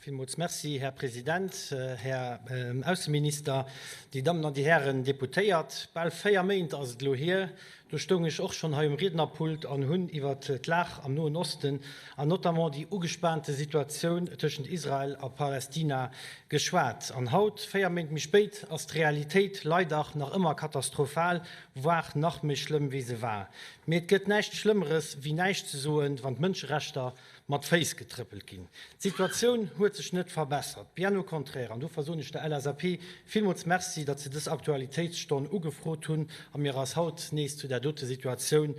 Villmools Merci, Här President, Här Ausseminister, Dir Dammen an Dir Hären Deputéiert. Bal 4 Méint ass et elo hier, do stoung ech och schonn hei um Riednerpult an hunn iwwert d'Lag am Noen Osten an notamment déi ugespaante Situatioun tëschent Israel a Palästina geschwat. An haut, 4 Méint méi spéit, ass d'Realitéit leider nach ëmmer katastrophal, voire nach méi schlëmm wéi se war. Mee et gëtt näischt Schlëmmeres wéi näischt ze soen, wann d'Mënscherechter mat Féiss getrëppelt ginn. D'Situatioun huet sech net verbessert, bien au contraire. An dofir soen ech der LSAP villmools Merci, datt se dës Aktualitéitsstonn ugefrot hunn a mir eis haut nees zu där dote Situatioun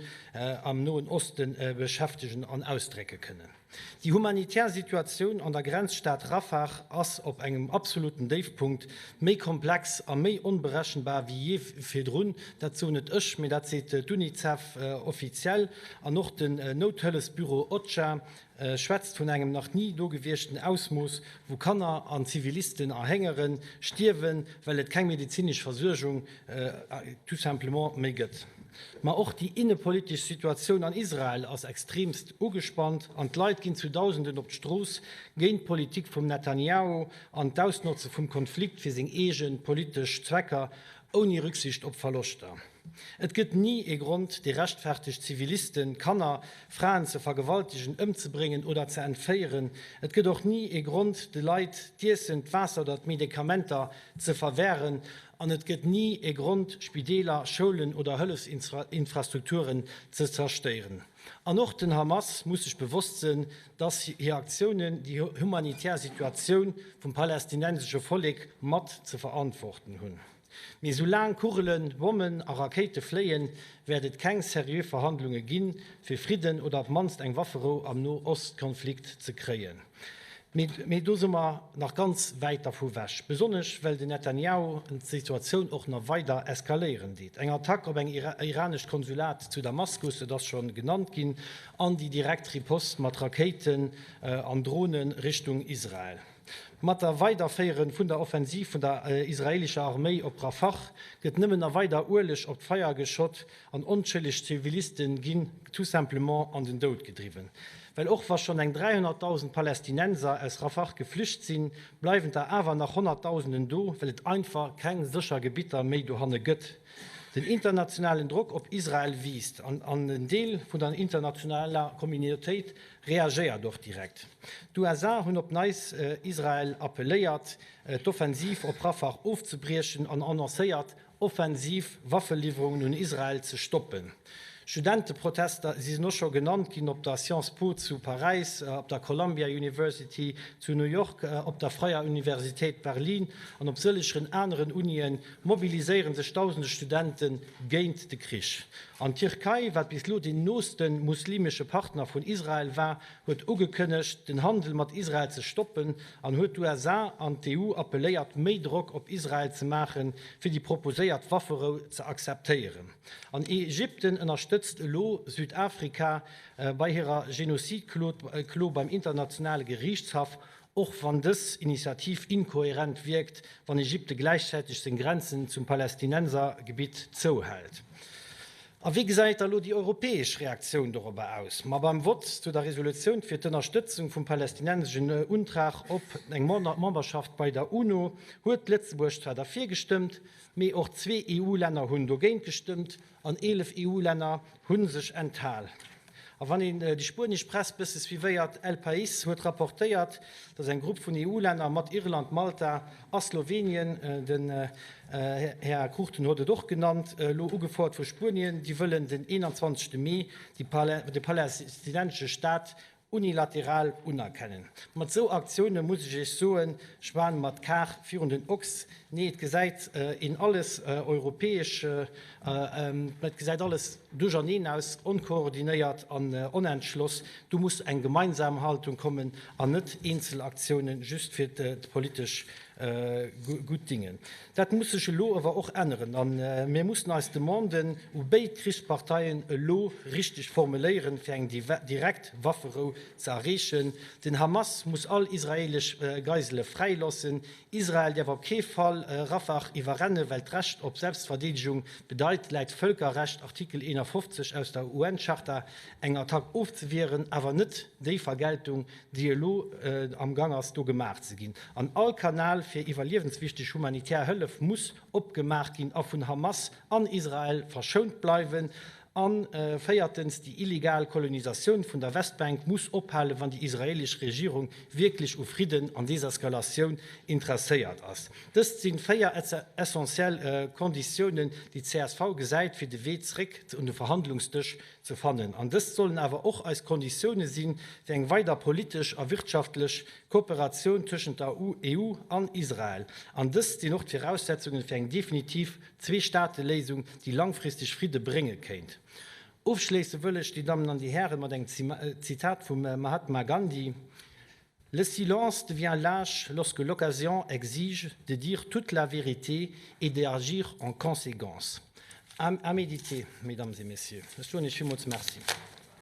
am Noen Oste beschäftegen an ausdrécke kënnen. Déi humanitär Situatioun an der Grenzstad Rafah ass op engem absoluten Déifpunkt, méi komplex a méi onberechenbar wéi jee virdrun. Dat soen net ech, mee dat seet d'UNICEF offiziell. An och den Nouthëllefsbüro OCHA schwätzt vun engem nach ni dogewieschten Ausmooss, wou Kanner an Zivilisten erhéngeren, stierwen, well et keng medezinesch Versuergung tout simplement méi gëtt. Ma och déi innepolitesch Situatioun an Israel ass extreemst ugespannt an d'Leit ginn zu Dausenden op d'Strooss géint d'Politik vum Netanjahu an d'Ausnotze vum Konflikt fir seng eege politesch Zwecker, ouni Rücksicht op Verloschter. Et gëtt ni ee Grond, dee rechtfertegt, Zivilisten, Kanner, Fraen ze vergewaltegen, ëmzebréngen oder ze entféieren. Et gëtt och ni ee Grond, de Leit d'Iessen, d'Waasser oder d'Medekamenter ze verwären. An et gëtt ni ee Grond, Spideeler, Schoulen oder Hëllefsinfrastrukturen ze zerstéieren. An och den Hamas muss sech bewosst sënn, dass hir Aktiounen déi humanitär Situatioun vum palästinensesche Vollek mat ze verantworten hunn. Mee soulaang Kugelen, Bommen a Rakéite fléien, wäert et keng seriö Verhandlunge ginn, fir Fridden oder op d'mannst eng Wafferou am No-Ost-Konflikt ze kréien. Mee do si mer nach ganz wäit dervu wech, besonnesch well den Netanjahu d'Situatioun och nach weider eskaléieren deet. Eng Attack op eng iranescht Konsulat zu Damaskus, et ass scho genannt ginn, an déi direkt Riposte mat Rakéiten an Drone Richtung Israel. Mat der Weiderféiere vun der Offensiv vun der israeelescher Arméi op Rafah gëtt nëmmen nach weider Ueleg op d'Feier geschott an onschëlleg Ziviliste ginn tout simplement an den Doud gedriwwen. Well och wa schonn eng 300.000 Palästinenser aus Rafah geflücht sinn, bleiwen der awer nach Honnertdausenden do, well et einfach keng sécher Gebitter méi dohanne gëtt. Den internationalen Drock op Israel wiisst an en Deel vun der internationaler Communautéit reagéiert och direkt. D'USA hunn op Neits Israel appelléiert, d'Offensiv op Rafah ofzebriechen an annoncéiert, offensiv Waffeliwwerungen un Israel ze stoppen. Studenteprotester, si sinn och scho genannt ginn, op der Sciences Po zu Paräis, op der Columbia University zu New York, op der Freier Universität Berlin an op sëllegeren aneren Unien mobiliséiere sech dausende Studente géint de Krich. An d'Tierkei, wat bis elo deen nooste muslimesche Partner vun Israel war, huet ugekënnegt, den Handel mat Israel ze stoppen an huet d'USA an d'EU appelléiert, méi Drock op Israel ze maachen, fir déi proposéiert Wafferou ze akzeptéieren. An Ägypten ënnerstëtzt elo Südafrika bei hirer Genozidklo beim Internationale Geriichtshaff, Och wann dës Initiativ inkohärent wierkt, wann Ägypte gläichzäiteg seng Grenzen zum Palästinensergebitt zouhält. A wéi gesäit da lo déi europäesch Reaktioun dorobber aus? Ma beim Vott zu der Resolutioun fir d'Ënnerstëtzung vum palästinenseschen Untrag op eng Memberschaft bei der UNO huet Lëtzebuerg zwar derfir gestëmmt, mee och zwee EU-Länner hunn dogéint gestëmmt An 11 EU-Länner hu sech enthal. A wann een déi spuenesch Press bësse suivéiert, El País huet rapportéiert, datt eng Grupp vun EU-Länner mat Irland, Malta a Slowenien, den Här Cruchten huet et och genannt, elo ugefuert vu Spuenien, déi wëllen den 21. Mee de palästinensesche Staat unilateral unerkennen. Mat sou Aktioune muss ech iech soen, schwan mer d'Kar virun den Ochs. Nee, et gesäit een alles europäesch, et gesäit alles duercherneen aus, onkoordinéiert an onentschloss. Do muss eng gemeinsam Haltung kommen an net eenzel Aktiounen just fir d'politesch. Gutt dingen. Dat muss sech elo awer och änneren a mir mussen eis Demanden u béid Krichsparteien elo richteg formuléieren, fir eng direkt Wafferou ze erreechen. Den Hamas muss all israeelesch Geisele fräiloossen. Israel däerf op kee Fall Rafah iwwerrennen, well d'Recht op Selbstverdeedegung bedeit läit Vëlkerrecht, Artikel 51 aus der UN-Charta, eng Attack ofzewieren, awer net déi Vergeltung, déi elo am Gang ass do gemaach ze ginn. An all Kanal fir iwwerliewenswichteg humanitär Hëllef muss opgemaach ginn a vun Hamas an Israel verschount bleiwen. A véiertens, déi illegal Kolonisatioun vun der Westbänk muss ophalen, wann déi israeelesch Regierung wierklech u Fridden an Deseskalatioun interesséiert ass. Dëst si 4 essentiell Konditiounen, déi d'CSV gesäit, fir de Wee zréck un de Verhandlungsdësch ze fannen. An dëst sollen awer och eis Konditioune sinn, fir eng weider politesch a wirtschaftlech Kooperatioun tëschent der EU an Israel. An dëst sinn och d'Viraussetzungen fir eng definitiv Zwee-Staate-Léisung, déi langfristeg Fridde brénge kéint. Ofschléisse wëll ech, Dir Dammen an Dir Hären, mat engem Zitat vum Mahatma Gandhi, Le silence devient lâche lorsque l'occasion exige de dire toute la vérité et d'agir en conséquence. À méditer, Mesdames et Messieurs. Ech soen Iech villmools Merci.